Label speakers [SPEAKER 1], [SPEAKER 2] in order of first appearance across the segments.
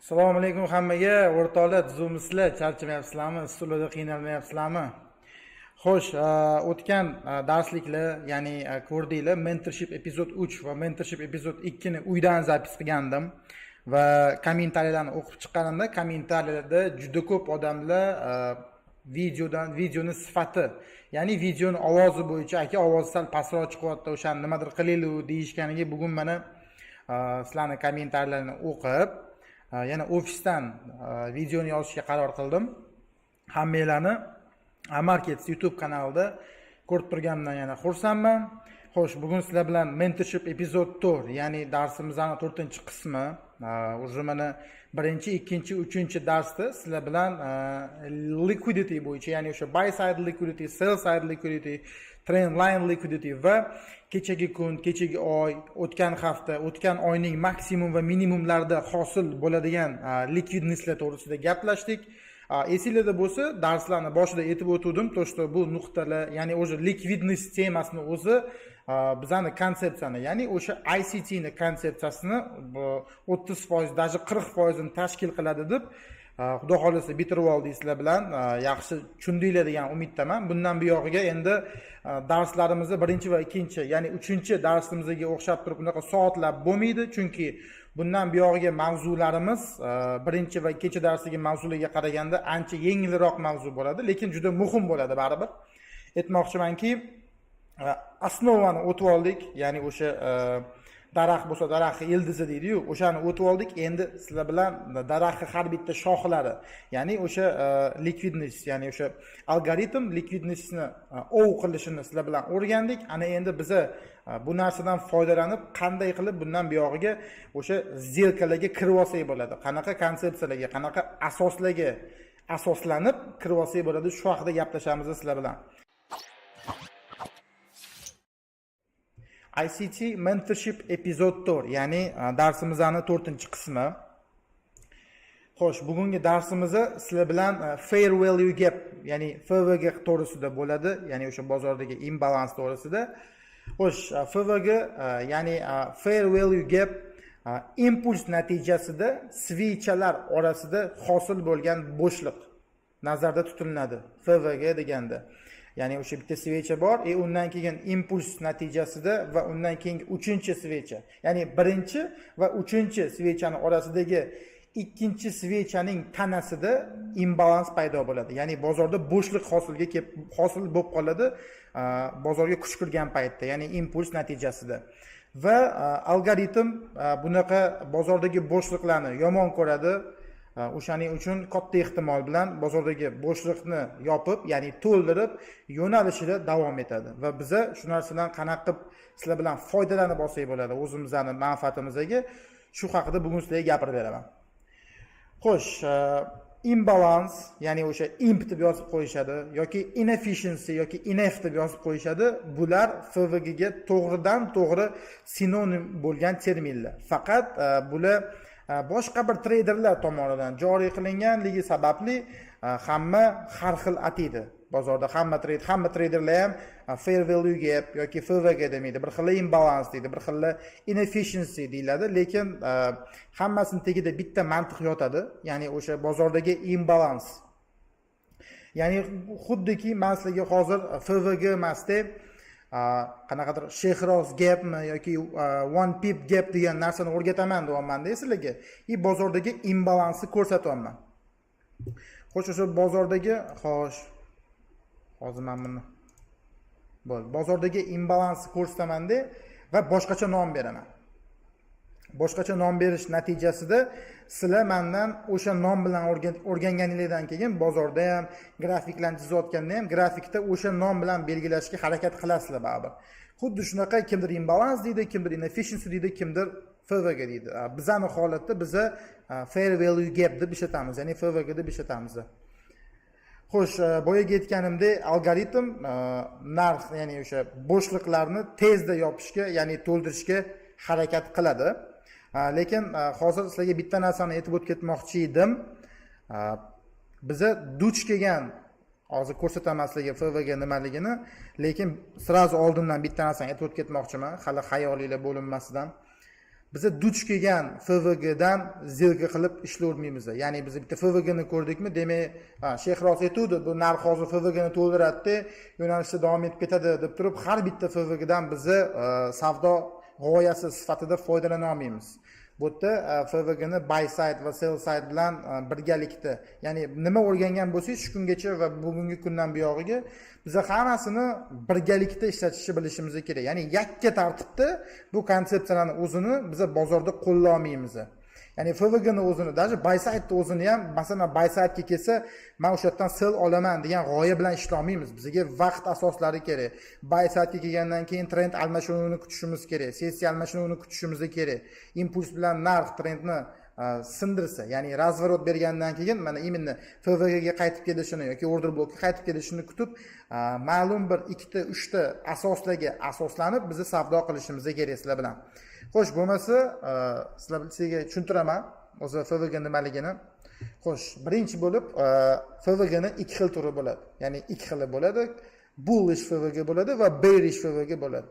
[SPEAKER 1] Assalomu alaykum hammaga, o'rtoqlar, tuzukmisizlar, charchamayapsizlarmi, stulda qiynalmayapsizlarmi? Xo'sh, o'tgan darsliklar, ya'ni ko'rdinglar, mentorship epizod 3 va mentorship epizod 2 ni uydan запись qilgandim va kommentariyalarni o'qib chiqqanimda kommentariyalarda juda ko'p odamlar videodan videoni sifati, ya'ni videoni ovozi bo'yicha "Aka, ovozi sal pastroq chiqyapti, o'shani nimadir qilaylik", deyishganiga bugun mana sizlarni kommentariyalarni o'qib, yana ofisdan videoni yozishga qaror qildim. Hammanglarni Markets YouTube kanalida ko'rib turganimdan yana xursandman. Xo'sh, bugun sizlar bilan mentorship epizod 4, ya'ni darsimizni 4-qismi. Уже mana birinchi, ikkinchi, uchinchi darsda sizlar bilan liquidity bo'yicha, ya'ni o'sha buy side liquidity, sell side liquidity, trend line liquidity va kechagi kun, kechagi oy, o'tgan hafta, o'tgan oyning maksimum va minimumlarida hosil bo'ladigan ликвидность lar to'g'risida gaplashdik. Esinglarda bo'lsa, darslarni boshida aytib o'tgandim, то что bu nuqtalar, ya'ni o'sha ликвидность temasini o'zi bizani konsepsiyani, ya'ni o'sha ICTni konsepsiyasini 30%, даже 40%ini tashkil qiladi deb. Xudo xohlasa, bitirib oldik sizlar bilan, yaxshi tushundinglar degan umiddaman. Bundan buyog'iga endi darslarimizni birinchi va ikkinchi, ya'ni uchinchi darsimizga o'xshab turib unaqa soatlab bo'lmaydi, chunki bundan buyog'iga mavzularimiz birinchi va ikkinchi darsdagi mavzularga qaraganda ancha yengilroq mavzu bo'ladi, lekin juda muhim bo'ladi baribir. Aytmoqchimanki, основа ni o'tib oldik, ya'ni o'sha daraxt bo'lsa, daraxtni ildizi deydiyu, o'shani o'tib oldik. Endi sizlar bilan daraxtni har bitta shoxlari, ya'ni o'sha ликвидность, ya'ni o'sha algoritm ликвидность ni ov qilishini sizlar bilan o'rgandik. Ana endi biza bu narsadan foydalanib, qanday qilib bundan buyog'iga o'sha сделка larga kirib olsak bo'ladi, qanaqa konsepsiyalarga, qanaqa asoslarga asoslanib kirib olsak bo'ladi, shu haqida gaplashamiz sizlar bilan. ICT Mentorship epizod 4, ya'ni darsimizni 4-qismi. Xo'sh, bugungi darsimizni sizlar bilan Fair Value Gap, ya'ni FVG to'g'risida bo'ladi, ya'ni o'sha bozordagi imbalans to'g'risida. Xo'sh, FVG, ya'ni Fair Value Gap, impuls natijasida свеча lar orasida hosil bo'lgan bo'shliq nazarda tutilinadi FVG deganda. Ya'ni o'sha bitta свеча bor, и undan keyin impuls natijasida va undan keyingi uchinchi свеча, ya'ni birinchi va uchinchi свеча ni orasidagi ikkinchi свеча ning tanasida imbalans paydo bo'ladi. Ya'ni bozorda bo'shliq hosilga kelib hosil bo'lib qoladi bozorga kuch kirgan paytda, ya'ni impuls natijasida. Va algoritm bunaqa bozordagi bo'shliqlarni yomon ko'radi. O'shaning uchun katta ehtimol bilan bozordagi bo'shliqni yopib, ya'ni to'ldirib, yo'nalishida davom etadi. Va biza shu narsadan qanaqa qilib sizlar bilan foydalanib olsak bo'ladi o'zimizni manfaatimizga, shu haqida bugun sizlarga gapirib beraman. Xo'sh, imbalans, ya'ni o'sha imp deb yozib qo'yishadi yoki inefficiency yoki inef deb yozib qo'yishadi. Bular FVG ga to'g'ridan to'g'ri sinonim bo'lgan terminlar. Faqat bular boshqa bir treyderlar tomonidan joriy qilinganligi sababli hamma har xil ataydi. Bozorda hamma treyderlar ham fair value gap yoki FVG demaydi, bir xili imbalans deydi, bir xili inefficiency deyiladi, lekin hammasini tagida bitta mantiq yotadi, ya'ni o'sha bozordagi imbalans. Ya'ni xuddiki man sizlarga hozir FVG emasda, qanaqadir Shehroz gapmi yoki one pip gap degan narsani o'rgataman deyapmanda sizlarga и bozordagi imbalansni ko'rsatyapman. Xo'sh, o'sha bozordagi, xo'sh, hozir mana buni bo'ldi, bozordagi imbalansni ko'rsatamanda va boshqacha nom beraman. Boshqacha nom berish natijasida sizlar mandan o'sha nom bilan o'rganganinglardan keyin bozorda ham, grafiklarni chizayotganda ham grafikda o'sha nom bilan belgilashga harakat qilasizlar baribir. Xuddi shunaqa kimdir imbalans deydi, kimdir inefficiency deydi, kimdir FVG deydi. Bizani holatda biza fair value gap deb ishlatamiz, ya'ni FVG deb ishlatamiz. Xo'sh, boyagi aytganimdek, algoritm narx, ya'ni o'sha bo'shliqlarni tezda yopishga, ya'ni to'ldirishga harakat qiladi. Lekin hozir sizlarga bitta narsani aytib o'tib ketmoqchi edim. Biza duch kelgan, hozir ko'rsataman sizlarga FVG nimaligini, lekin сразу oldindan bitta narsani aytib o'tib ketmoqchiman, hali xayolinglar bo'linmasidan. Biza duch kelgan FVGdan сделка qilib ishlayvermaymiz. Ya'ni biz bitta FVGni ko'rdikmi, demak, shayx rost aytuvdi, bu narx hozir FVGni to'ldiradida, yo'nalishda davom etib ketadi deb turib, har bitta FVGdan bizni savdo g'oyasi sifatida foydalana olmaymiz. Bu yerda FVGni buy side va sell side bilan birgalikda, ya'ni nima o'rgangan bo'lsangiz shu kungacha va bugungi kundan buyog'iga biza hammasini birgalikda ishlatishni bilishimiz kerak. Ya'ni yakka tartibda bu konsepsiyalarni o'zini biza bozorda qo'llay olmaymiz. Ya'ni FVGni o'zini, даже buy side'ni o'zini ham, masalan, buy side'ga kelsa, man o'sha yerdan sell olaman degan g'oya bilan ishlolmaymiz. Bizga vaqt asoslari kerak. Buy side'ga kelgandan keyin trend almashinuvini kutishimiz kerak, sessiya almashinuvini kutishimiz kerak. Impuls bilan narx trendni sindirsa, ya'ni разворот bergandan keyin mana именно FVGga qaytib kelishini yoki order blockka qaytib kelishini kutib, ma'lum bir ikkita, uchta asoslarga asoslanib bizni savdo qilishimiz kerak sizlar bilan. Xo'sh, bo'lmasa sizlar sizga tushuntiraman o'zi FVG nimaligini. Xo'sh, birinchi bo'lib FVGni ikki xil turi bo'ladi. Ya'ni ikki xili bo'ladi. Bullish FVG bo'ladi va bearish FVG bo'ladi.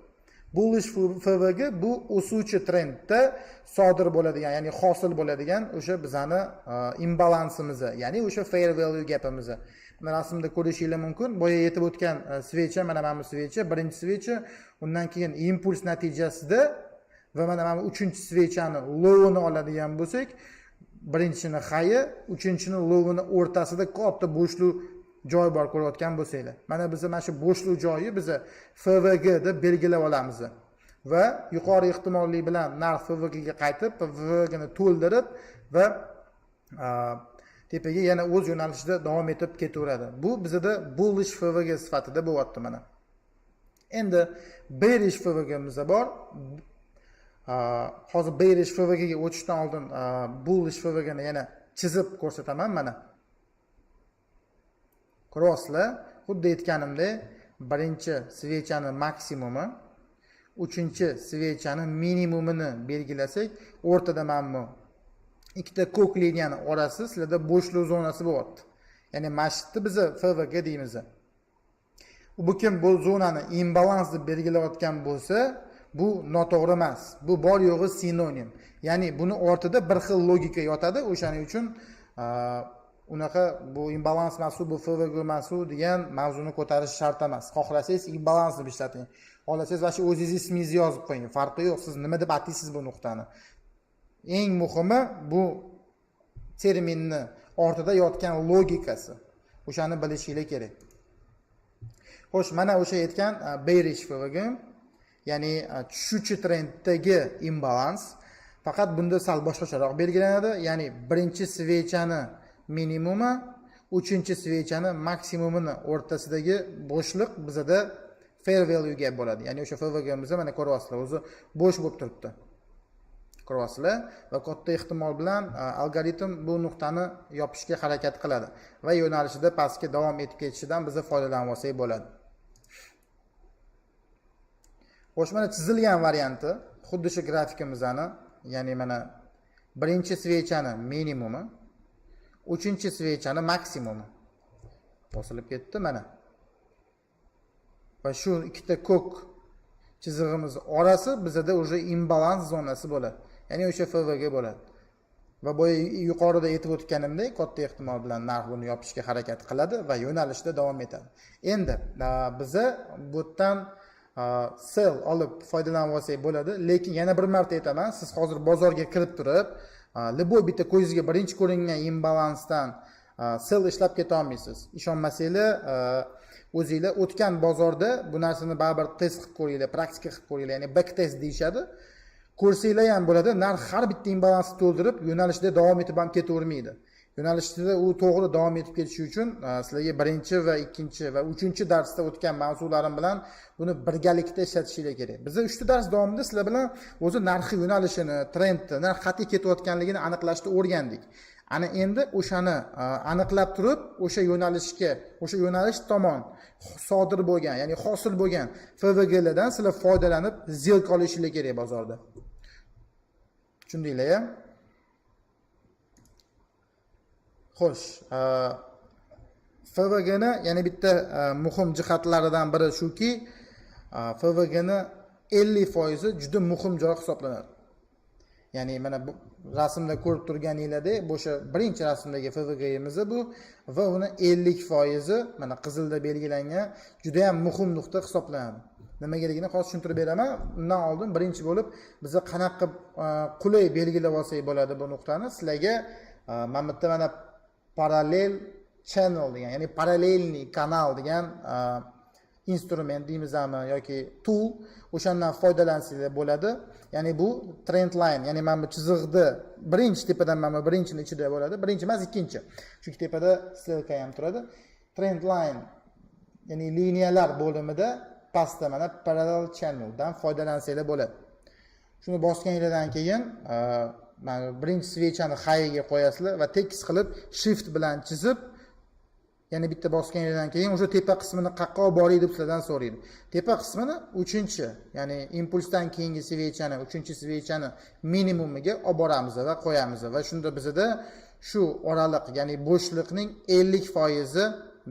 [SPEAKER 1] Bullish FVG bu o'suvchi trendda sodir bo'ladigan, ya'ni hosil bo'ladigan o'sha bizani imbalansimiz, ya'ni o'sha fair value gapimiz. Mana rasmda ko'rishinglar mumkin. Boya yetib o'tgan свеча, mana bu свеча, birinchi свеча, undan keyin impuls natijasida va mana bu uchinchi свеча ni lowini oladigan bo'lsak, birinchisini high'i, uchinchini lowini o'rtasida katta bo'shliq joy bor, ko'rayotgan bo'lsanglar. Mana biz mana shu bo'shliq joyi biza FVG deb belgilab olamiz. Va yuqori ehtimollik bilan narx FVGga qaytib, FVGni to'ldirib va tepaga yana o'z yo'nalishida davom etib ketaveradi. Bu bizada bullish FVG sifatida bo'lyapti mana. Endi bearish FVGmiz bor. Hozir bearish FVGga o'tishdan oldin bullish FVGni yana chizib ko'rsataman mana. Ko'ryapsizlar, xuddi aytganimdek, birinchi свеча ni maksimumi, uchinchi свеча ni minimumini belgilasak, o'rtada mana bu ikkita ko'k liniyani orasi sizlarda bo'shliq zonasi bo'lyapti. Ya'ni mana shu yerda biza FVG deymiz. Bu kim bu zonani imbalans deb belgilayotgan bo'lsa, bu noto'g'ri emas. Bu bor yo'g'i sinonim. Ya'ni buni ortida bir xil logika yotadi. O'shaning uchun unaqa bu imbalans emasu, bu FVG emasu degan mavzuni ko'tarish shart emas. Xohlasangiz imbalans deb ishlating. Xohlasangiz mana shu o'zingiz ismingizni yozib qo'ying. Farqi yo'q, siz nima deb ataysiz bu nuqtani. Eng muhimi bu terminni ortida yotgan logikasi. O'shani bilishinglar kerak. Xo'sh, mana o'sha aytgan bearish FVG, ya'ni tushuvchi trenddagi imbalans, faqat bunda sal boshqacharoq belgilanadi. Ya'ni birinchi свеча ni minimumi, uchinchi свеча ni maksimumini o'rtasidagi bo'shliq bizada fair value gap bo'ladi. Ya'ni o'sha FVGmizni mana ko'ryapsizlar, o'zi bo'sh bo'lib turibdi. Ko'ryapsizlar va katta ehtimol bilan algoritm bu nuqtani yopishga harakat qiladi va yo'nalishida pastga davom etib ketishidan biza foydalanib olsak bo'ladi. Xo'sh, mana chizilgan varianti xuddi shu grafikimizni, ya'ni mana birinchi свеча ni minimumi, uchinchi свеча ni maksimumi bosilib ketdi mana. Va shu ikkita ko'k chizig'imiz orasi bizada уже imbalans zonasi bo'ladi. Ya'ni o'sha FVG bo'ladi. Va boya yuqorida aytib o'tganimdek, katta ehtimol bilan narx buni yopishga harakat qiladi va yo'nalishda davom etadi. Endi biza bu yerdan sell olib foydalanib olsak bo'ladi, lekin yana bir marta aytaman, siz hozir bozorga kirib turib, любой bitta ko'zingizga birinchi ko'ringan imbalansdan sell ishlab keta olmaysiz. Ishonmasanglar, o'zinglar o'tgan bozorda bu narsani baribir test qilib ko'ringlar, praktika qilib ko'ringlar, ya'ni back test deyishadi. Ko'rsanglar ham bo'ladi, narx har bitta imbalansni to'ldirib, yo'nalishda davom etib ham ketavermaydi. Yo'nalishda u to'g'ri davom etib ketishi uchun sizlarga birinchi va ikkinchi va uchinchi darsda o'tgan mavzularim bilan buni birgalikda ishlatishinglar kerak. Biz uchta dars davomida sizlar bilan o'zi narxi yo'nalishini, trendni, narx qayerga ketayotganligini aniqlashni o'rgandik. Ana endi o'shani aniqlab turib, o'sha yo'nalishga, o'sha yo'nalish tomon sodir bo'lgan, ya'ni hosil bo'lgan FVGlardan sizlar foydalanib сделка olishinglar kerak bozorda. Tushundinglar, ya? Xo'sh, FVGni yana bitta muhim jihatlaridan biri shuki, FVGni 50% juda muhim joy hisoblanadi. Ya'ni mana bu rasmda ko'rib turganinglardek, o'sha birinchi rasmdagi FVG'imiz bu va uni 50% mana qizilda belgilangan juda ham muhim nuqta hisoblanadi. Nimagaligini hozir tushuntirib beraman. Undan oldin birinchi bo'lib biza qanaqa qilib qulay belgilab olsak bo'ladi bu nuqtani. Sizlarga mana bu yerda mana parallel channel degan, ya'ni параллельный канал degan instrument deymizmi yoki tool, o'shandan foydalansanglar bo'ladi. Ya'ni bu trend line, ya'ni mana bu chiziqni birinchi tepadan, mana bu birinchini ichida bo'ladi. Birinchi emas, ikkinchi. Chunki tepada ссылка ham turadi. Trend line, ya'ni liniyalar bo'limida pastda mana parallel channeldan foydalansanglar bo'ladi. Shuni bosganinglardan keyin mana birinchi свеча ni highga qo'yasizlar va tekis qilib shift bilan chizib, yana bitta bosganinglardan keyin o'sha tepa qismini qayerqa olib boray deb sizlardan so'raydi. Tepa qismini uchinchi, ya'ni impulsdan keyingi свеча ni, uchinchi свеча ni minimumiga olib boramiz va qo'yamiz va shunda bizada shu oraliq, ya'ni bo'shliqning 50%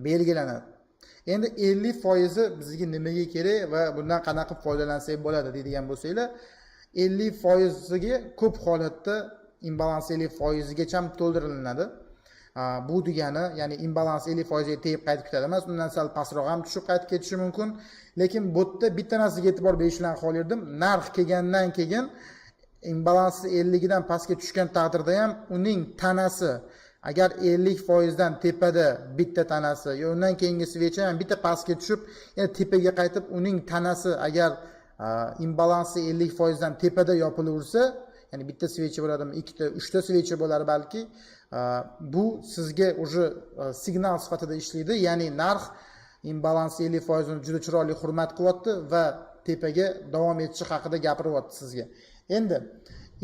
[SPEAKER 1] belgilanadi. Endi 50% bizga nimaga kerak va bundan qanaqa qilib foydalansak bo'ladi deydigan bo'lsanglar, 50%iga ko'p holatda imbalans 50%gacha to'ldiriladi. Bu degani, ya'ni imbalans 50%ga tegib qaytib ketadi emas, undan sal pastroq ham tushib qaytib ketishi mumkin. Lekin bu yerda bitta narsaga e'tibor berishni xohlardim. Narx kelgandan keyin imbalansni 50 dan pastga tushgan taqdirda ham uning tanasi agar 50%dan tepada bitta tanasi yo undan keyingi свеча ham bitta pastga tushib, yana tepaga qaytib, uning tanasi agar imbalansi 50%dan tepada yopilaversa, ya'ni bitta свеча bo'ladimi, ikkita, uchta свеча bo'lar balki, bu sizga уже signal sifatida ishlaydi. Ya'ni narx imbalans 50%ini juda chiroyli hurmat qilyapti va tepaga davom etishi haqida gapiryapti sizga. Endi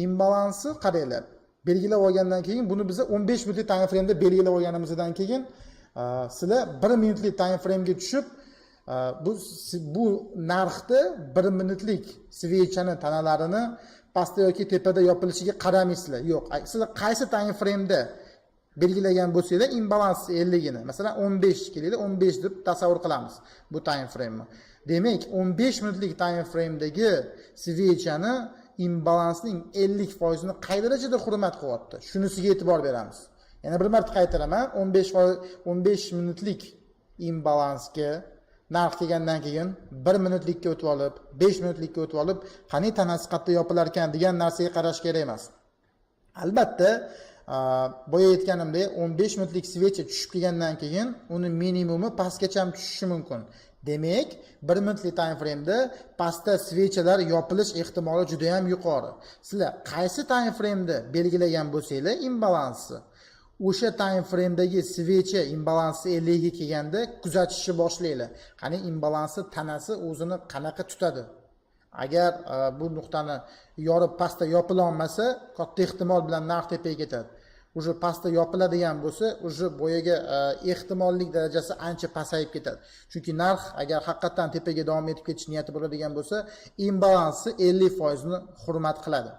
[SPEAKER 1] imbalansi qaranglar, belgilab olgandan keyin buni biza 15 minutlik time frame'da belgilab olganimizdan keyin sizlar 1 minutlik time frame'ga tushib, bu narxda 1 minutlik свеча ni tanalarini pastda yoki tepada yopilishiga qaramaysizlar. Yo'q, sizlar qaysi time frame'da belgilagan bo'lsanglar imbalans 50gini, masalan, 15 kelinglar, 15 deb tasavvur qilamiz bu time frame'ni. Demak, 15 minutlik time frame'dagi свеча ni imbalansning 50%ini qay darajada hurmat qilyapti, shunisiga e'tibor beramiz. Yana bir marta qaytaraman: 15 minutlik imbalansga narx kelgandan keyin 1 minutlikka o'tib olib, 5 minutlikka o'tib olib, qani tanasi qayerda yopilar ekan degan narsaga qarash kerak emas. Albatta, boya aytganimdek, 15 minutlik свеча tushib kelgandan keyin uni minimumi pastgacha ham tushishi mumkin. Demak, 1 minutlik time frame'da pastda свеча lar yopilish ehtimoli juda ham yuqori. Sizlar qaysi time frame'da belgilagan bo'lsanglar imbalansni, o'sha time frame'dagi свеча imbalansi 50 ga kelganda kuzatishni boshlanglar. Qani imbalansi tanasi o'zini qanaqa tutadi? Agar bu nuqtani yorib pastda yopila olmasa, katta ehtimol bilan narx tepaga ketadi. Уже pastda yopiladigan bo'lsa, уже boyagi ehtimollik darajasi ancha pasayib ketadi. Chunki narx agar haqiqatdan tepaga davom etib ketish niyati bo'ladigan bo'lsa, imbalansi 50% ni hurmat qiladi.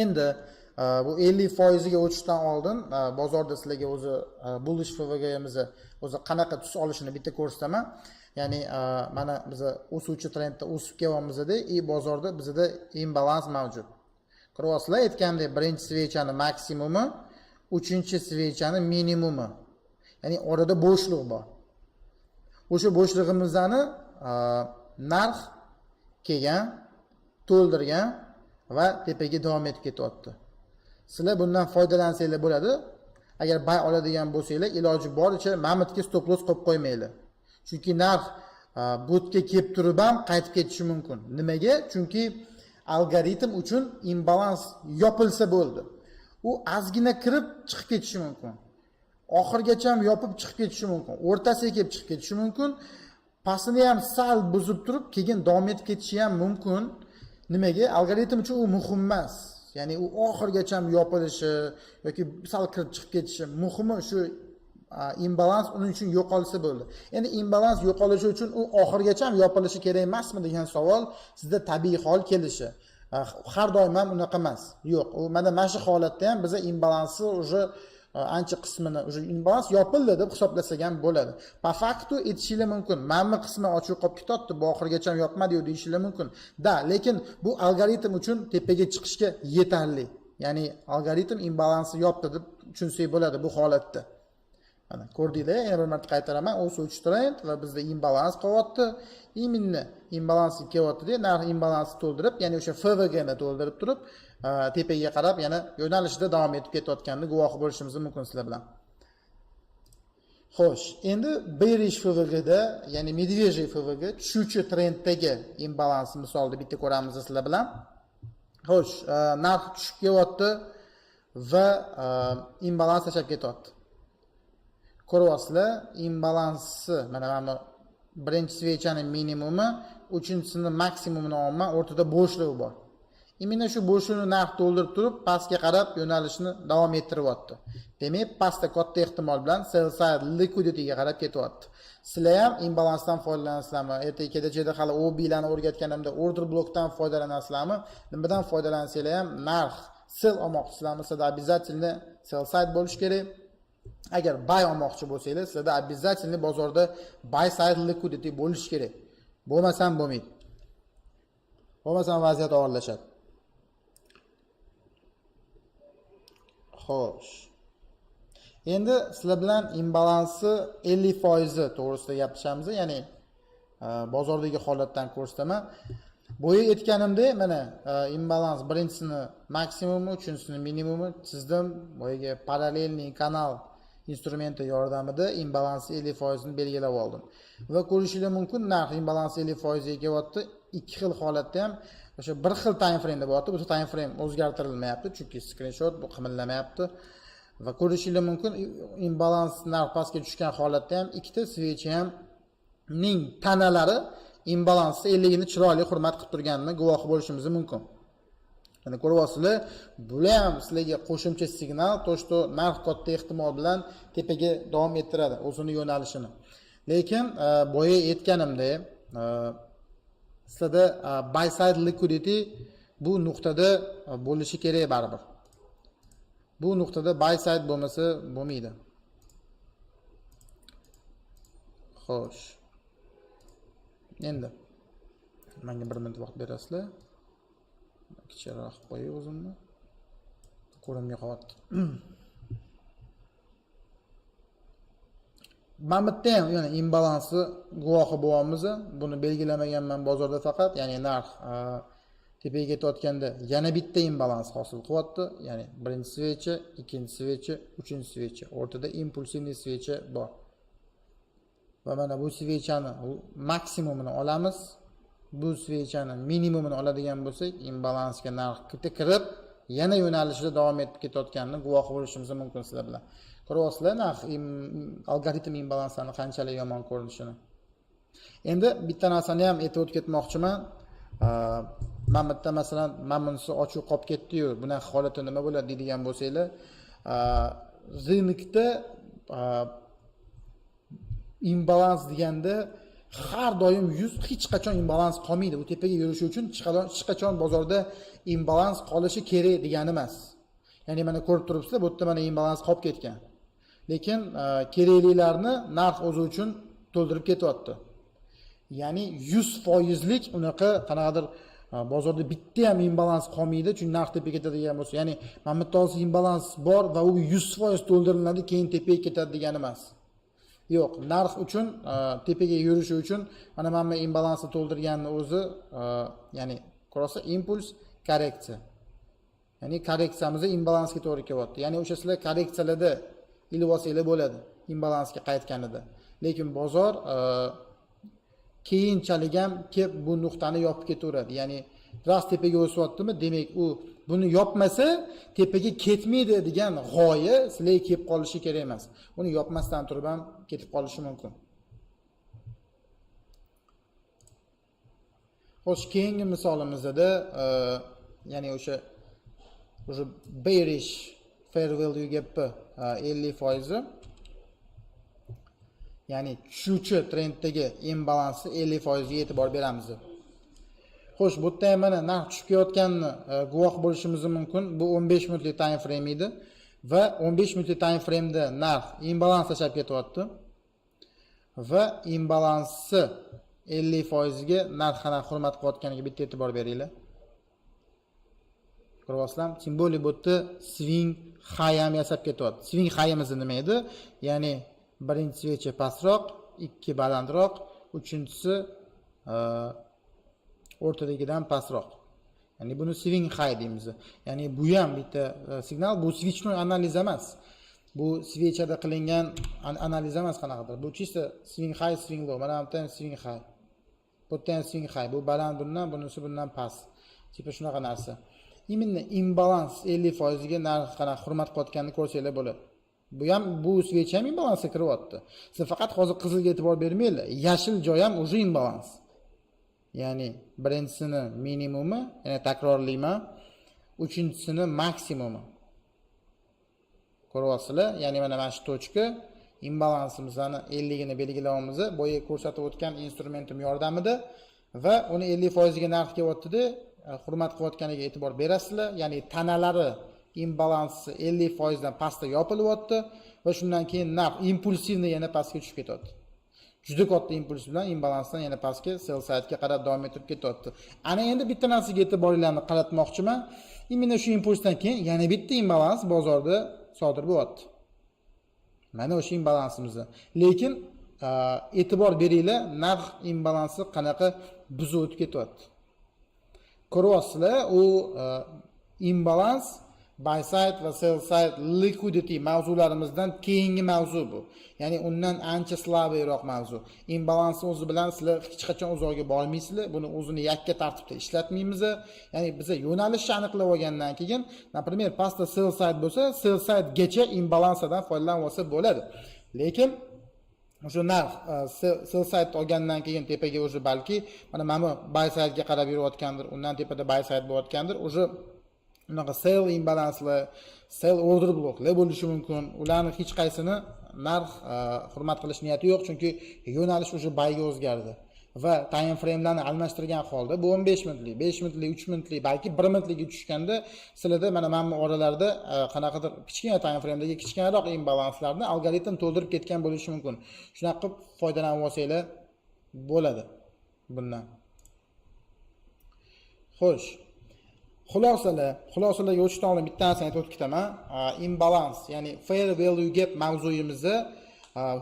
[SPEAKER 1] Endi bu 50%iga o'tishdan oldin bozorda sizlarga o'zi bullish FVGmizni o'zi qanaqa tus olishini bitta ko'rsataman. Ya'ni mana biza o'suvchi trendda o'sib kelyapmizda и bozorda bizada imbalans mavjud. Ko'ryapsizlar, aytgandek, birinchi свеча ni maksimumi, uchinchi свеча ni minimumi. Ya'ni orada bo'shliq bor. O'sha bo'shlig'imizni narx kelgan, to'ldirgan va tepaga davom etib ketyapti. Sizlar bundan foydalansanglar bo'ladi. Agar buy oladigan bo'lsanglar, iloji boricha mamitga stop loss qo'yib qo'ymanglar. Chunki narx botga kelib turib ham qaytib ketishi mumkin. Nimaga? Chunki algoritm uchun imbalans yopilsa bo'ldi. U ozgina kirib chiqib ketishi mumkin. Oxirigacha ham yopib chiqib ketishi mumkin. O'rtasiga kelib chiqib ketishi mumkin. Pastini ham sal buzib turib, keyin davom etib ketishi ham mumkin. Nimaga? Algoritm uchun u muhim emas. Ya'ni u oxirigacha ham yopilishi yoki sal kirib chiqib ketishi muhimi, shu imbalans uning uchun yo'qolsa bo'ldi. Endi imbalans yo'qolishi uchun u oxirigacha ham yopilishi kerak emasmi degan savol sizda tabiiy hol kelishi. Har doim ham unaqa emas. Yo'q, u mana shu holatda ham biza imbalansni уже Ancha qismini уже imbalans yopildi deb hisoblasak ham bo'ladi. По факту aytishinglar mumkin, mana bu qismi ochiq qolib ketyapti, bu oxirigacha yopmadi-yu deyishinglar mumkin. Da, lekin bu algoritm uchun tepaga chiqishga yetarli. Ya'ni algoritm imbalansi yopdi deb tushunsak bo'ladi bu holatda. Mana ko'rdinglar, yana bir marta qaytaraman, o'suvchi trend va bizda imbalans qolyapti. Именно imbalans kelyapti-da, narx imbalansni to'ldirib, ya'ni o'sha FVGni to'ldirib turib, tepaga qarab yana yo'nalishida davom etib ketayotganini guvohi bo'lishimiz mumkin sizlar bilan. Xo'sh, endi bearish FVGda, ya'ni медвежий FVG tushuvchi trenddagi imbalans misolida bitta ko'ramiz sizlar bilan. Xo'sh, narx tushib kelyapti va imbalans tashlab ketyapti. Ko'ryapsizlar, imbalansi mana bu birinchi свеча ning minimumi, uchinchisini maksimumini olman, o'rtada bo'shliq bor. Именно shu bo'shliqni narx to'ldirib turib, pastga qarab yo'nalishni davom ettiryapti. Demak, pastda katta ehtimol bilan sell side liquidityga qarab ketyapti. Sizlar ham imbalansdan foydalanasizlarmi? Ertaga kelajakda hali OBlarni o'rgatganimda order blockdan foydalanasizlarmi? Nimadan foydalansanglar ham narx sell olmoqchisizlarmi? Sizlarda обязательно sell side bo'lishi kerak. Agar buy olmoqchi bo'lsanglar, sizlarda обязательно bozorda buy side liquidity bo'lishi kerak. Bo'lmasam bo'lmaydi. Bo'lmasam vaziyat og'irlashadi. Xo'sh. Endi sizlar bilan imbalansi 50% to'g'risida gaplashamiz, ya'ni bozordagi holatdan ko'rsataman. Boya aytganimdek, mana imbalans birinchisini maksimumi, uchinchisini minimumi chizdim. Boyagi parallelniy kanal instrumenti yordamida imbalans 50% ni belgilab oldim. Va ko'rishingiz mumkin, narx imbalans 50% ga kelyapti. Ikki xil holatda ham o'sha bir xil time frame'da bo'lyapti. Bu time frame o'zgartirilmayapti, chunki screenshot bu qimillamayapti. Va ko'rishingiz mumkin, imbalans narx pastga tushgan holatda ham ikkita свеча ham ning tanalari imbalansni 50 ni chiroyli hurmat qilib turganini guvohi bo'lishimiz mumkin. Mana ko'ryapsizlar, bular ham sizlarga qo'shimcha signal, то что narx katta ehtimol bilan tepaga davom ettiradi o'zini yo'nalishini. Lekin boya aytganimdek, sizlarda buy side liquidity bu nuqtada bo'lishi kerak baribir. Bu nuqtada buy side bo'lmasa bo'lmaydi. Xo'sh. Endi menga 1 minut vaqt berasizlar. Kichikroq qilib qo'yay o'zimni. Ko'rinmay qolyapti. Mana bu yerda ham yana imbalansi guvohi bo'lyapmiz. Buni belgilamaganman bozorda faqat, ya'ni narx tepaga ketayotganda yana bitta imbalans hosil qilyapti. Ya'ni birinchi svecha, ikkinchi svecha, uchinchi svecha. O'rtada impulsivniy svecha bor. Va mana bu svechani maksimumini olamiz. Bu svechani minimumini oladigan bo'lsak, imbalansga narx kirib, yana yo'nalishida davom etib ketayotganini guvohi bo'lishimiz mumkin sizlar bilan. Ko'ryapsizlar narx algoritm imbalanslarni qanchalik yomon ko'rinishini. Endi bitta narsani ham aytib o'tib ketmoqchiman. Mana bu yerda masalan, mana bunisi ochiq qolib ketdi-yu, bunaqa holatda nima bo'ladi deydigan bo'lsanglar, rынокda imbalans deganda har doim hech qachon imbalans qolmaydi. U tepaga yurishi uchun hech qachon bozorda imbalans qolishi kerak degani emas. Ya'ni mana ko'rib turibsizlar, bu yerda mana imbalans qolib ketgan. Lekin keraklilarni narx o'zi uchun to'ldirib ketyapti. Ya'ni 100%lik unaqa qanaqadir bozorda bitta ham imbalans qolmaydi, chunki narx tepaga ketadigan bo'lsa, ya'ni mana bu yerda hozir imbalans bor va u 100% to'ldiriladi, keyin tepaga ketadi degani emas. Yo'q, narx uchun tepaga yurishi uchun mana bu imbalansni to'ldirganini o'zi, ya'ni ko'rasiz, impuls korreksiya. Ya'ni korreksiyamiz imbalansga to'g'ri kelyapti. Ya'ni o'sha sizlar korreksiyalarda ilib olsanglar bo'ladi imbalansga qaytganida. Lekin bozor keyinchalik ham kelib bu nuqtani yopib ketaveradi. Ya'ni ras tepaga o'syaptimi, demak u buni yopmasa tepaga ketmaydi degan g'oya sizlarga kelib qolishi kerak emas. Uni yopmasdan turib ham ketib qolishi mumkin. Xo'sh, keyingi misolimizda ya'ni o'sha уже bearish fair value gap 50%, ya'ni tushuvchi trenddagi imbalansni 50% ga e'tibor beramiz. Xo'sh, bu yerda ham mana narx tushib kelayotganini guvoh bo'lishimiz mumkin. Bu 15 minutlik time frame edi. Va 15 minutlik time frame'da narx imbalans tashlab ketyapti va imbalansi 50 foiziga narx qanaqa hurmat qilayotganiga bitta e'tibor beringlar. Ko'ryapsizlarmi? Тем более bu yerda swing high ham yasab ketyapti. Swing highimiz nima edi? Ya'ni birinchi свеча pastroq, ikki balandroq, uchinchisi o'rtadagidan pastroq. Ya'ni buni swing high deymiz. Ya'ni bu ham bitta signal, bu свечной analiz emas. Bu свеча da qilingan analiz emas qanaqadir. Bu чисто swing high, swing low. Mana bu yerda ham swing high. Bu yerda ham swing high. Bu baland bundan, bunisi bundan past. Типа shunaqa narsa. Именно imbalans 50 foiziga narx qanaqa hurmat qilayotganini ko'rsanglar bo'ladi. Bu ham, bu свеча ham imbalansga kiryapti. Siz faqat hozir qizilga e'tibor bermanglar. Yashil joy ham уже imbalans. Ya'ni birinchisini minimumi, ya'ni takrorlayman, uchinchisini maksimumi. Ko'ryapsizlar? Ya'ni mana shu точка imbalansimizni 50 gini belgilayapmiz. Boya ko'rsatib o'tgan instrumentim yordamida va uni 50 foiziga narx kelyaptida, hurmat qilayotganiga e'tibor berasizlar. Ya'ni tanalari imbalansi 50 foizdan pastda yopilyapti va shundan keyin narx импульсивный yana pastga tushib ketyapti. Juda katta impuls bilan imbalansdan yana pastga, sell sidega qarab davom etib ketyapti. Ana endi bitta narsaga e'tiboringlarni qaratmoqchiman. Именно shu impulsdan keyin yana bitta imbalans bozorda sodir bo'lyapti. Mana o'sha imbalansimizni. Lekin e'tibor beringlar, narx imbalansi qanaqa buzib o'tib ketyapti. Ko'ryapsizlar, u imbalans buy side va sell side liquidity mavzularimizdan keyingi mavzu bu. Ya'ni undan ancha слабый roq mavzu. Imbalansni o'zi bilan sizlar hech qachon uzoqga bormaysizlar. Buni o'zini yakka tartibda ishlatmaymiz. Ya'ni biza yo'nalishni aniqlab olgandan keyin, например, pastda sell side bo'lsa, sell sidegacha imbalansadan foydalanib olsa bo'ladi. Lekin o'sha narx sell side olgandan keyin tepaga уже balki mana bu buy sidega qarab yurayotgandir, undan tepada buy side bo'layotgandir. Уже unaqa sell imbalanslar, sell order bloklar bo'lishi mumkin. Ularni hech qaysini narx hurmat qilish niyati yo'q, chunki yo'nalish уже buyga o'zgardi. Va time framelarni almashtirgan holda bu 15 minutlik, 5 minutlik, 3 minutlik, balki 1 minutlikka tushganda sizlarda mana bu oralarda qanaqadir kichkina time framedagi kichkinaroq imbalanslarni algoritm to'ldirib ketgan bo'lishi mumkin. Shunaqa qilib foydalanib olsanglar bo'ladi bundan. Xo'sh. Xulosalarga o'tishdan oldin bitta narsani aytib o'tib ketaman. Imbalans, ya'ni fair value gap mavzuyimizni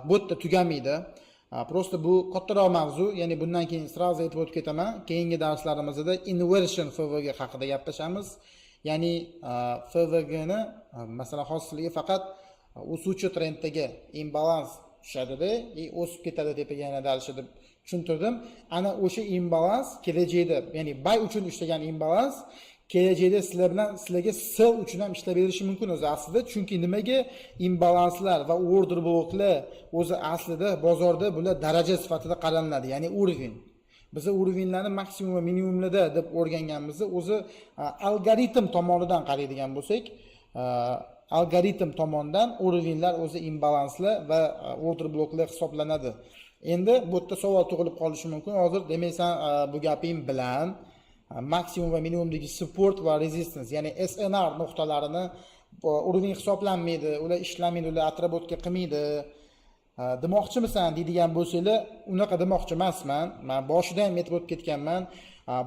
[SPEAKER 1] bu yerda tugamaydi. Просто bu kattaroq mavzu, ya'ni bundan keyin сразу aytib o'tib ketaman. Keyingi darslarimizda inversion FVG haqida gaplashamiz. Ya'ni FVGni, masalan, hozir sizlarga faqat o'suvchi trenddagi imbalans tushadida и o'sib ketadi tepaga yana дальше deb tushuntirdim. Ana o'sha imbalans kelajakda, ya'ni buy uchun ishlagan imbalans kelajakda sizlar bilan sizlarga sell uchun ham ishlab berishi mumkin o'zi aslida. Chunki nimaga imbalanslar va order bloklar o'zi aslida bozorda bular daraja sifatida qaraniladi, ya'ni уровень. Biza уровень larni maksimum va minimumlarda deb o'rganganmiz. O'zi algoritm tomonidan qaraydigan bo'lsak, algoritm tomonidan уровень lar o'zi imbalanslar va order bloklar hisoblanadi. Endi bu yerda savol tug'ilib qolishi mumkin hozir. Demak, san bu gaping bilan maksimum va minimumdagi support va resistance, ya'ni SNR nuqtalarini уровень hisoblanmaydi, ular ishlamaydi, ular отработка qilmaydi demoqchimisan deydigan bo'lsanglar, unaqa demoqchi emasman. Man boshida ham aytib o'tib ketganman.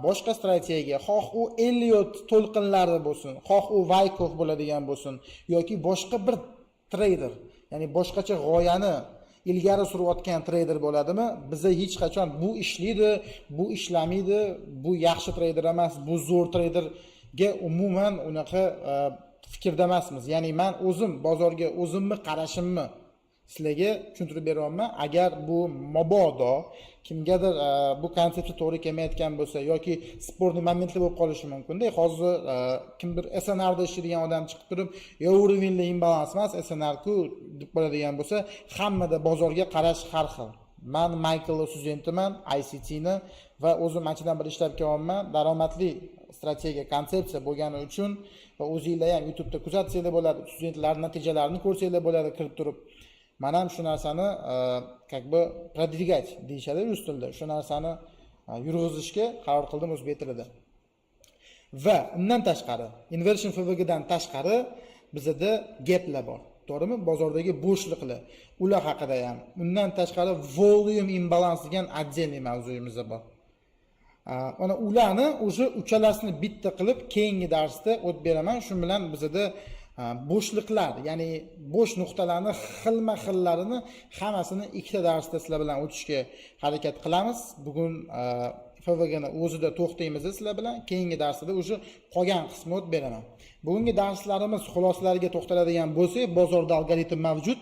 [SPEAKER 1] Boshqa strategiya, xoh u Elliot to'lqinlari bo'lsin, xoh u Wyckoff bo'ladigan bo'lsin yoki boshqa bir treyder, ya'ni boshqacha g'oyani ilgari surayotgan treyder bo'ladimi, biza hech qachon bu ishlaydi, bu ishlamaydi, bu yaxshi treyder emas, bu zo'r treyderga umuman unaqa fikrda emasmiz. Ya'ni man o'zim bozorga o'zimni qarashimni sizlarga tushuntirib beryapman. Agar bu mabodo kimgadir bu konsepsiya to'g'ri kelmayotgan bo'lsa yoki спорный momentlar bo'lib qolishi mumkinda. Hozir kimdir SNRda ishlaydigan odam chiqib turib, yo уровень li imbalans emas, SNR ku deb qo'yadigan bo'lsa, hammada bozorga qarash har xil. Man Michael studentiman, ICTni, va o'zim anchadan beri ishlab kelyapman. Daromadli strategiya, konsepsiya bo'lgani uchun va o'zinglar ham YouTubeda kuzatsanglar bo'ladi, studentlar natijalarini ko'rsanglar bo'ladi kirib turib. Man ham shu narsani как бы продвигать deyishadi rus tilida, shu narsani yurg'izishga qaror qildim o'zbek tilida. Va undan tashqari, inversion FVGdan tashqari Bizada gaplar bor, to'g'rimi? Bozordagi bo'shliqlar, ular haqida ham. Undan tashqari, volume imbalance degan отдельный mavzuyimiz bor. Mana ularni уже uchalasini bitta qilib keyingi darsda o'tib beraman. Shu bilan bizada bo'shliqlar, ya'ni bo'sh nuqtalarni xilma xillarini hammasini ikkita darsda sizlar bilan o'tishga harakat qilamiz. Bugun FVGni o'zida to'xtaymiz sizlar bilan, keyingi darsda уже qolgan qismini o'tib beraman. Bugungi darslarimiz xulosalariga to'xtaladigan bo'lsak, bozorda algoritm mavjud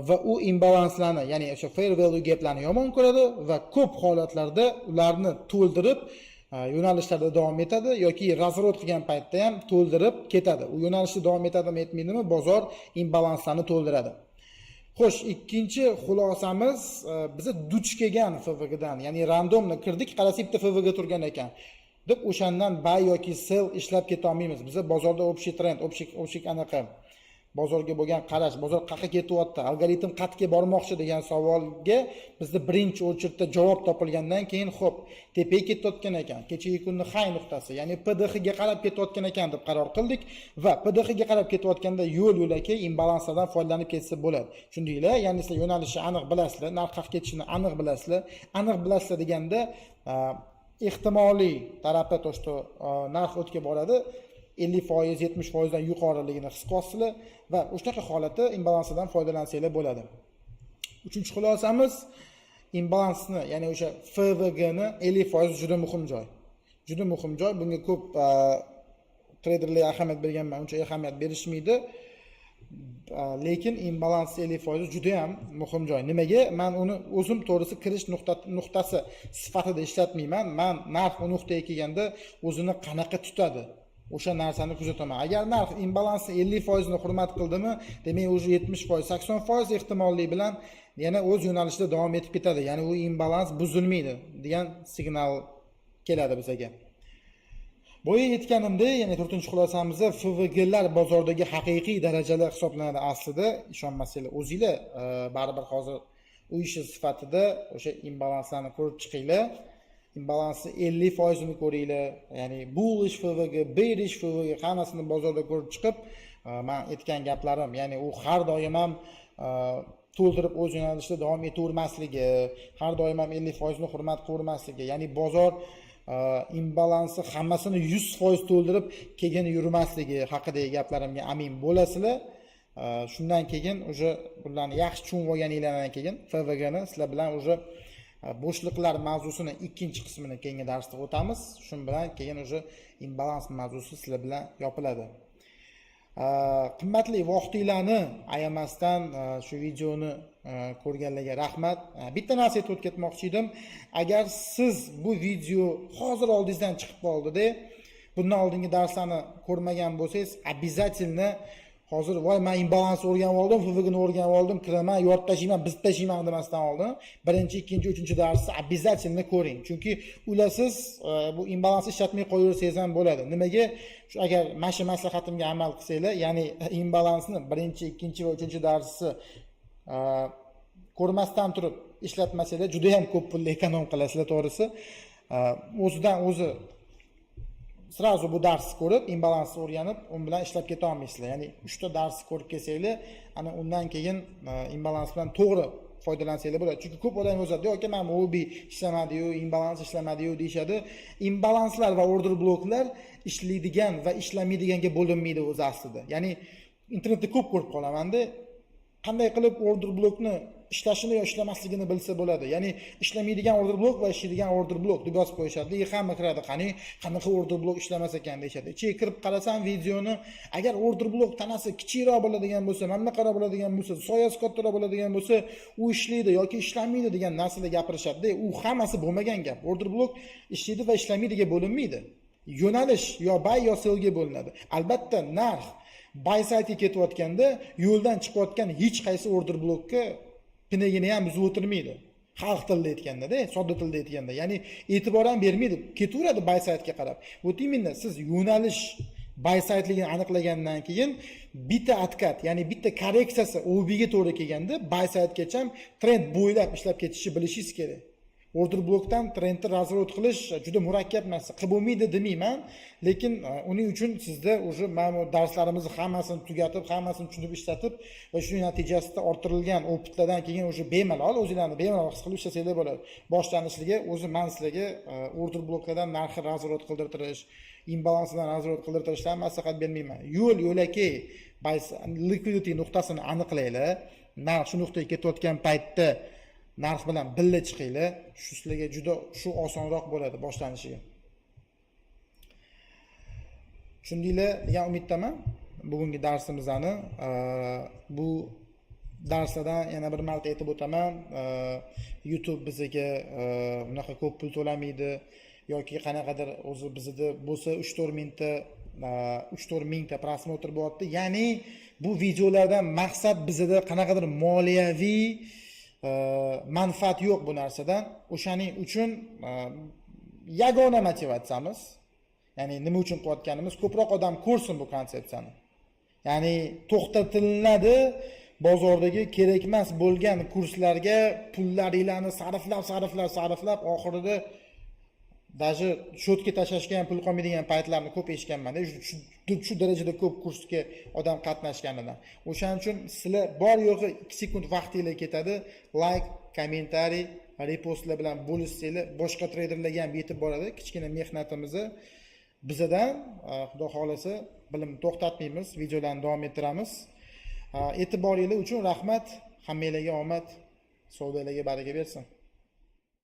[SPEAKER 1] va u imbalanslarni, ya'ni o'sha fair value gaplarni yomon ko'radi va ko'p holatlarda ularni to'ldirib, yo'nalishlarda davom etadi yoki разворот qilgan paytda ham to'ldirib ketadi. U yo'nalishda davom etadimi, etmaydimi, bozor imbalanslarni to'ldiradi. Xo'sh, ikkinchi xulosamiz, biza duch kelgan FVGdan, ya'ni рандомно kirdik, qarasak, bitta FVG turgan ekan deb o'shandan buy yoki sell ishlab ketolmaymiz. Biza bozorda общий trend, общий anaqa bozorga bo'lgan qarash, bozor qayerga ketyapti, algoritm qayerga bormoqchi degan savolga bizda birinchi очередь da javob topilgandan keyin, ho'p, tepaga ketayotgan ekan, kechagi kunni high nuqtasi, ya'ni PDH ga qarab ketayotgan ekan deb qaror qildik va PDH ga qarab ketayotganda yo'l yo'lakay imbalanslardan foydalanib ketsa bo'ladi. Tushundinglar? Ya'ni sizlar yo'nalishni aniq bilasizlar, narx qayerga ketishini aniq bilasizlar. Aniq bilasizlar deganda, ehtimoliy tarafi то, что narx o'tga boradi, 50%, 70%dan yuqoriligini his qilyapsizlar va o'shanaqa holatda imbalansidan foydalansanglar bo'ladi. Uchinchi xulosamiz, imbalansni, ya'ni o'sha FVGni 50% juda muhim joy, juda muhim joy. Bunga ko'p treyderlar ahamiyat berganman, uncha ahamiyat berishmaydi. Lekin imbalans 50% juda yam muhim joy. Nimaga? Man uni o'zim, to'g'risi, kirish nuqtasi sifatida ishlatmayman. Man narx u nuqtaga kelganda o'zini qanaqa tutadi, o'sha narsani kuzataman. Agar narx imbalansni 50%ini hurmat qildimi, demak, уже 70%, 80% ehtimollik bilan yana o'z yo'nalishida davom etib ketadi, ya'ni u imbalans buzilmaydi degan signal keladi bizaga. Boya aytganimdek, ya'ni to'rtinchi xulosamizda FVGlar bozordagi haqiqiy darajalar hisoblanadi aslida. Ishonmasanglar, o'zinglar baribir hozir uy ishi sifatida o'sha imbalanslarni ko'rib chiqinglar, imbalansni 50%ini ko'ringlar, ya'ni bullish FVG, bearish FVG, hammasini bozorda ko'rib chiqib, man aytgan gaplarim, ya'ni u har doim ham to'ldirib o'z yo'nalishida davom etavermasligi, har doim ham 50%ni hurmat qilavermasligi, ya'ni bozor imbalansi hammasini 100% to'ldirib keyin yurmasligi haqidagi gaplarimga amin bo'lasizlar. Shundan keyin уже bularni yaxshi tushunib olganinglardan keyin FVGni sizlar bilan уже bo'shliqlar mavzusini ikkinchi qismini keyingi darsda o'tamiz. Shu bilan keyin уже imbalans mavzusi sizlar bilan yopiladi. Qimmatli vaqtinglarni ayamasdan shu videoni ko'rganlarga rahmat. Bitta narsa aytib o'tib ketmoqchi edim. Agar siz bu video hozir oldingizdan chiqib qoldida, bundan oldingi darslarni ko'rmagan bo'lsangiz, обязательно hozir "Voy, man imbalans o'rganib oldim, FVGni o'rganib oldim, kiraman, yorib tashlayman, buzib tashlayman" demasdan oldin birinchi, ikkinchi, uchinchi darsni обязательно ko'ring, chunki ularsiz bu imbalansni ishlatmay qo'yaversangiz ham bo'ladi. Nimaga? Shu agar mana shu maslahatimga amal qilsanglar, ya'ni imbalansni birinchi, ikkinchi va uchinchi darsi ko'rmasdan turib ishlatmasanglar, juda yam ko'p pulni эконом qilasizlar, to'g'risi. O'zidan o'zi сразу bu darsni ko'rib, imbalansni o'rganib, u bilan ishlab keta olmaysizlar. Ya'ni uchta darsni ko'rib kelsanglar, ana undan keyin imbalans bilan to'g'ri foydalansanglar bo'ladi. Chunki ko'p odam yozadi: "Aka, mana bu OB ishlamadiyu, imbalans ishlamadiyu", deyishadi. Imbalanslar va order bloklar ishlaydigan va ishlamaydiganga bo'linmaydi o'zi aslida. Ya'ni internetda ko'p ko'rib qolamanda, qanday qilib order blokni ishlashini yo ishlamasligini bilsa bo'ladi, ya'ni ishlamaydigan order blok va ishlaydigan order blok deb yozib qo'yishadi. И hamma kiradi: "Qani, qanaqa order blok ishlamas ekan?" deyishadi. Ichiga kirib qarasam videoni, agar order blok tanasi kichikroq bo'ladigan bo'lsa, mana bunaqaroq bo'ladigan bo'lsa, soyasi kattaroq bo'ladigan bo'lsa, u ishlaydi yoki ishlamaydi degan narsalar gapirishadida. U hammasi bo'lmagan gap. Order blok ishlaydi va ishlamaydiga bo'linmaydi, yo'nalish yo buy, yo sellga bo'linadi. Albatta, narx buy sidega ketayotganda yo'ldan chiqayotgan hech qaysi order blokka pinagini ham buzib o'tirmaydi, xalq tilida aytgandada, sodda tilda aytganda, ya'ni e'tibor ham bermaydi, ketaveradi buy sidega qarab. Вот именно siz yo'nalish buy sideligini aniqlagandan keyin bitta откат, ya'ni bitta korreksiyasi OBga to'g'ri kelganda buy sidegacha trend bo'ylab ishlab ketishni bilishingiz kerak. Order blokdan trendni разворот qilish juda murakkab narsa, qilib bo'lmaydi demayman, lekin uning uchun sizda уже mana bu darslarimizni hammasini tugatib, hammasini tushunib ishlatib va shuning natijasida orttirilgan опыт lardan keyin уже bemalol o'zinglarni bemalol his qilib ishlasanglar bo'ladi. Boshlanishligi o'zi man sizlarga order bloklardan narxi разворот qildirtirish, imbalansidan разворот qildirtirishdan maslahat bermayman. Yo'l yo'lakay buy liquidity nuqtasini aniqlanglar, narx shu nuqtaga ketayotgan paytda narx bilan birga chiqinglar. Shu sizlarga juda shu osonroq bo'ladi boshlanishiga. Tushundinglar degan umiddaman bugungi darsimizni. Bu darslardan yana bir marta aytib o'taman, YouTube bizaga unaqa ko'p pul to'lamaydi yoki qanaqadir o'zi bizada bo'lsa 3-4 mingta, 3-4 mingta просмотр bo'lyapti. Ya'ni bu videolardan maqsad bizada qanaqadir moliyaviy manfaat yo'q bu narsadan. O'shaning uchun yagona motivatsiyamiz, ya'ni nima uchun qilayotganimiz, ko'proq odam ko'rsin bu konsepsiyani. Ya'ni to'xtatilinadi bozordagi kerakmas bo'lgan kurslarga pullaringlarni sarflab, sarflab, sarflab, oxirida даже счёт ga tashlashga ham pul qolmaydigan paytlarni ko'p eshitganmanda, shu darajada ko'p kursga odam qatnashganidan. O'shaning uchun sizlar bor yo'g'i 2 sekund vaqtinglar ketadi, layk, kommentariy, repostlar bilan bo'lishsanglar, boshqa treyderlarga ham yetib boradi kichkina mehnatimizni. Bizadan xudo xohlasa bilimni to'xtatmaymiz, videolarni davom ettiramiz. E'tiboringlar uchun rahmat, hammanglarga omad, savdolarga baraka bersin.